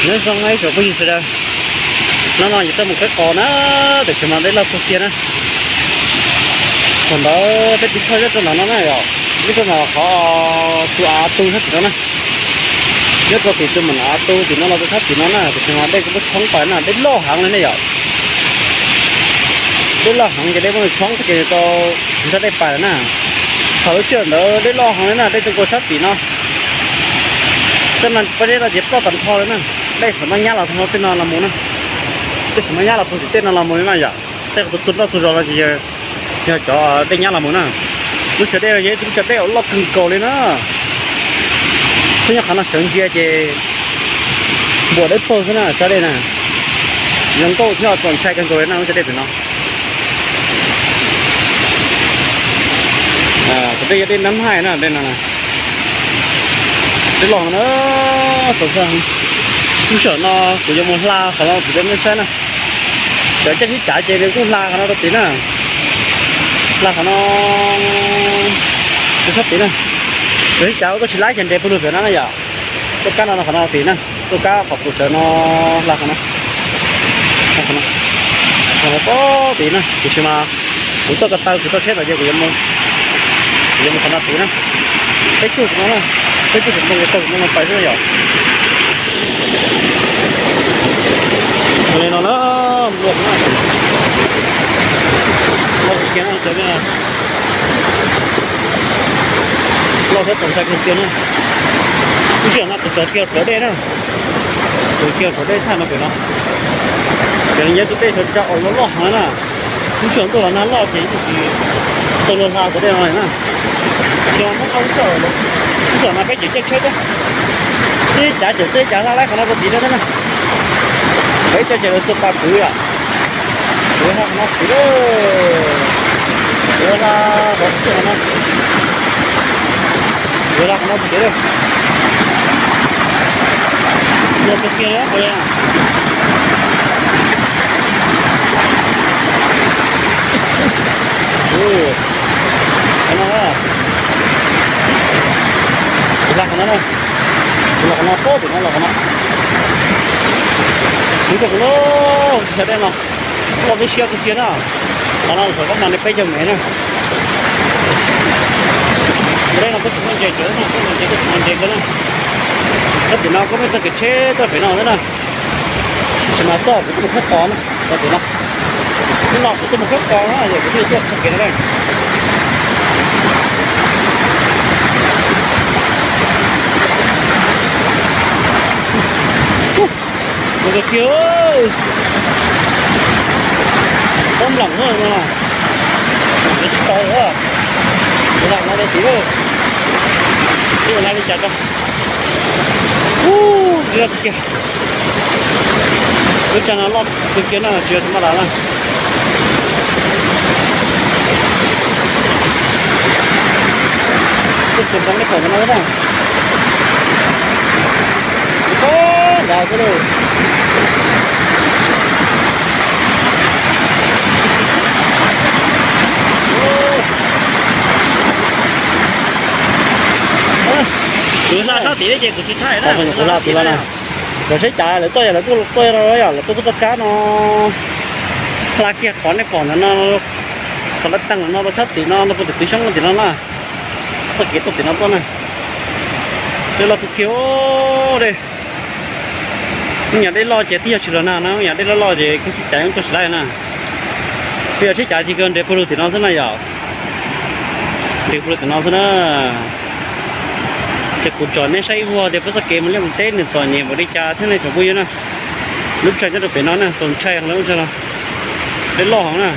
Nyob zoo ib tsoom phooj ywg sawv daws, hnub no yus tuaj mus khawb qos na, tiam sis mas dej loj kawg kiag na. Thaum ntawd peb tus choj nyob rau ntawm no na yom, nyob rau ntawm qhov tus av tu sab tim no na, nyob rau tim tus mam av tu tim no los rau sab tim no na, tiam sis mas dej kuj muab tshoob pais na, dej loj heev li ne yom. Dej loj heev ces dej muab tshoob ces tau nrog dej pais lawm na. Thaum lub sij hawm ntawd dej loj heev li na, dej tuaj nkaus sab tim no. Tej no peb dej no ces ploj tag nrho li na. Dej saum no nyab los txog tej no los mus na. Dej saum no nyab los txog tim tej no los mus li na yom. Tej qhov tus tu nroj tu zos no ces yog cov dej nyab los mus na. Lub sij hawm dej no yog ib lub sij hawm dej uas loj kawg nkaus li na. Peb nyob qhov no sawv ntsia ces npuas dawb paug xwb na, sab dej na. Zoo nkauj thiab txaus ntshai kawg nkaus li na lub sij hawm dej tim no. Tus dej yog dej Nab Haij na, dej no dej loj na. Tau, lub sij hawm no kuv yuav mus hla qhov no kuv yuav nej saib na. Cov caij sib cav ces nws kuj hla qhov no rau tim na, hla qhov no rau sab tim na. Cov sib cav tuaj tsis laib ces nres pawg lug tim no na yom. Tuaj kab no qhov no tim na, tuaj kab qhov kuv sawv no, hla qhov no, hla qhov no, qhov no pob tim na, tiam sis mas kuv tuaj ko taw kuv tuaj tsheb ntawd ces kuv yuav mus, kuv yuav mus qhov no tim na. Peb cuj tim no na, peb cuj tim no, tau tim no pais xwb yom. Li no na, loj kiag no, loj thiab txaus ntshai kawg kiag na. Lub sij hawm no kuv sawv kiag plawv dej na, sawv kiag plawv dej thaj no pem no. Ces nws yog tus dej sawv tsa uas loj loj heev na. Lub sij hawm ntuj los nag loj ces yeej tsis tau luag hla cov dej no li na. Xyov muab qhov lub sij hawm, lub sij hawm no peb tseem caij tsheb thiab, tib cav tseem tib cav hla laib qhov no rau tid thiab na. Peb caij ces lawv tuaj pab kwv yom. Kuv hla qhov no kwv, kuv hla qhov no, kuv hla qhov no kwv lawm. Loj kawg kiag li. Qhov no, kuv hla qhov no, kuv hla qhov no pob tim no los qhov no. Kuv coj kuv lub sij hawm dej no, loj tib siab kawg kiag na. Qhov no thaum koj mas li peb caug mev na. Dej no koj tsis muaj ntses, cov no koj ntses koj tsis muaj ntses kawg na. Koj tim no koj muaj txoj kev tsheb tuaj pem no xwb na. Tab sis mas txoj kuv tuaj mus khawb qos na, txoj tim no. Hnub no kuv tuaj mus khawb qos na, yog kuv thiaj tuaj txoj kev no na. Ua kiag, pob nplam no, tsis tau, kuv hla no rau tid, tsis ua li cas rau. Ub, loj tiag tiag. Lub tsav no loj kawg kiag no tsis yog tus maj las na. Tuaj txog nrad nej pom ntawm no na. Kuv pom nrad xwb lauj. Kuv hla sab tid ces kuv tsis thaij na, kuv hla tid no na. Lawv saib cas lawv tuaj, yog lawv tuaj, yog lawv tuaj kuj txoj kab no hla kiag qhov nej pom ntawm no, qhov lawv teem ntawm no rau sab tim no, rau puag tim kwv xyoob tim no na. Txoj kev tuaj tim no tuaj na. Dej loj kawg kiag dej. Ib yam dej loj ces twb yog tsis los nag na, ib yam dej loj loj ces kuv sib cav yeej tuaj tsis laib na. Twb yog sib cav ces kawg nres pawg lug tim no xwb na yom. Nres pawg lug tim no xwb na. Ces kuv tsom nej saib ib vuag tias peb txoj kev mus liaj mus teb nws txom nyem npaum li cas thiab nej tsoom phooj ywg na. Lub tshaj nyob rau pem no na, txaus ntshai heev lub tshaj no. Dej loj heev na.